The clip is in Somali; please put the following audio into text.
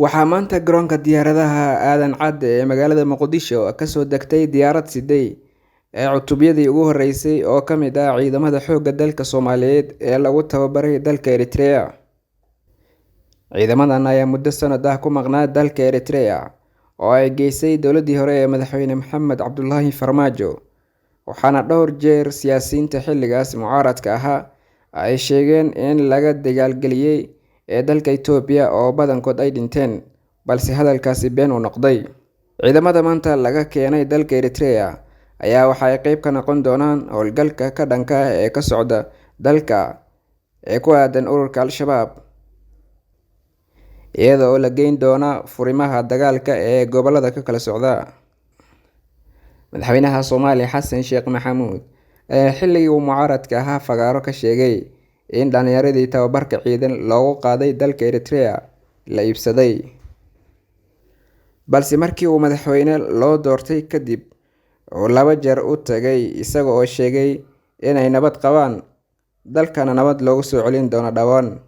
Waxaa maanta garoonka diyaaradaha Aadan Cadde ee magaalada Muqdisho kasoo degtay diyaarad siday ee cutubyadii ugu horeysay oo ka mid ah ciidamada xoogga dalka Soomaaliyeed ee lagu tababaray dalka Eritrea. Ciidamadan ayaa muddo sanad ah ku maqnaa dalka Eritrea oo ay geysay dowladii hore ee madaxweyne Maxamed Cabdulaahi Farmaajo, waxaana dhowr jeer siyaasiyiinta xilligaas mucaaradka ahaa ay sheegeen in laga dagaalgeliyay ee dalka Itoobiya oo badankood ay dhinteen, balse hadalkaasi been uu noqday. Ciidamada maanta laga keenay dalka Eritrea ayaa waxa ay qayb ka noqon doonaan howlgalka ka dhanka ah ee ka socda dalka ee ku aadan ururka Al-Shabaab, iyada oo la geyn doona furimaha dagaalka ee gobolada ka kala socda. Madaxweynaha Soomaaliya Xasan Sheekh Maxamuud ayaa xilligii uu mucaaradka ahaa fagaaro ka sheegay in dhalinyaradii tababarka ciidan loogu qaaday dalka Eritrea la iibsaday, balse markii uu madaxweyne loo doortay kadib uu laba jeer u tagay isaga oo sheegay inay nabad qabaan, dalkana nabad loogu soo celin doono dhawaan.